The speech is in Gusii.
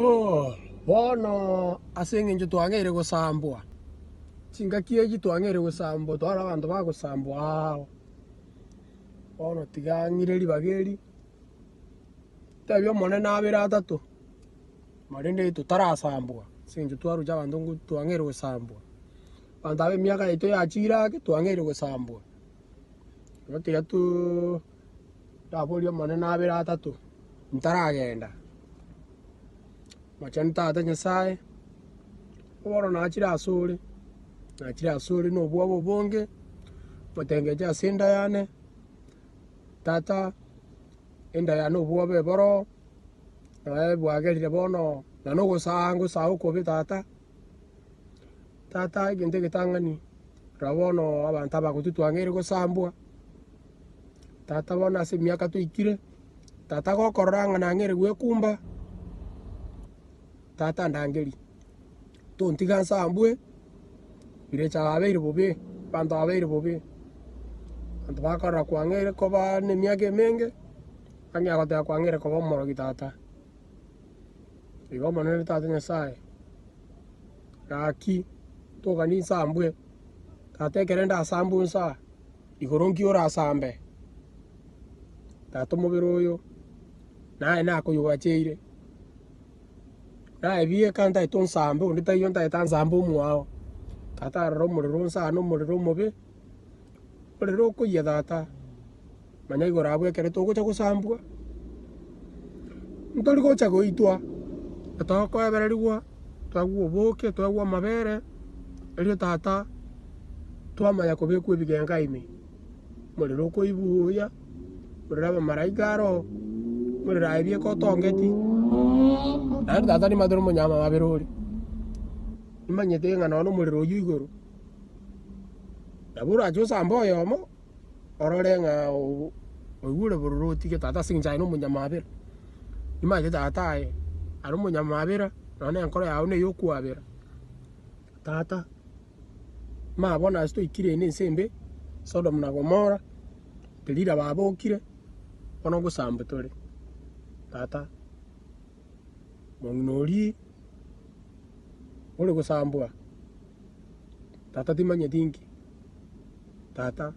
Oh, bono ase eng'encho twang'eire gosambwa, chingaki echi twang'eire gosambwa tware abanto bagosambwa ao. Bono tiga ng'ire ribaga eri, ntebie omonene abere atato, marende totarasambwa ase eng'encho twaroche abanto ngo twang'eire gosambwa. Abanto aba emiaka yaito yachire ake twang'eire gosambwa. Igo tiga too Ndaborie Omonene abere atato, ntaragenda. Mochenu Tata Nyasae, bono nachire asore, nachire asore na obwoba obonge, motengeche ase enda yane, Tata, enda yane obwoba eboro, naye bwagerire bono, na nogosaa ngosaa okobe Tata. Tata egento egetang'ani, rora bono abanto abagotu twang'eire gosambwa. Tata bono ase emiaka toikire, tata gokorora ng'a nang'eire gwekumba, tata ndangerie, tontiga nsambwe, birecha babeire bobe, abanto babeire bobe, abanto bakorora kwang'eire koba na emiaka emenge, bang'ea goteba kwang'eire koba omorogi tata. Igo Omonene Tata Nyasae, gaki toganie nsambwe, tata ekere ndasambwe nsaa. Igoro nki orasambe? Tata omobere oyo naye nakoyogacheire, naye bieka ntagete onsambe onde taiyo ntagete ansambe omwao. Tata arora omorero onsane omorero omobe, omorero okoyia tata, manya igoro abwo ekero togocha gosambwa, ntori gocha goitwa, tokoebererigwa, toegwe oboke, toegwe amabere, erio tata. Twamanya kobekwa ebigenga ime, omorero okoibuya, omorero abamalaika aro, omorero aye bieka otongeti. Naende tata nimanyete ore omonyamabera ore, nimanyete ng'a nonya omorero oyio igoro, nabo orache osambe oyomo, orore ng'a oigure bororo otige tata ase eng'encho aye na omonyamabera. Nimanyete tata aye, are omonyamabera, nonya na enkoro yago na eyokwabera. Tata. Mama bono ase toikire ime ense embe, Sodomu na Gomora, Delila babokire, bono ngosambwa tore. Tata, mong'ina oria ore gosambwa, tata timanyeti inki, tata.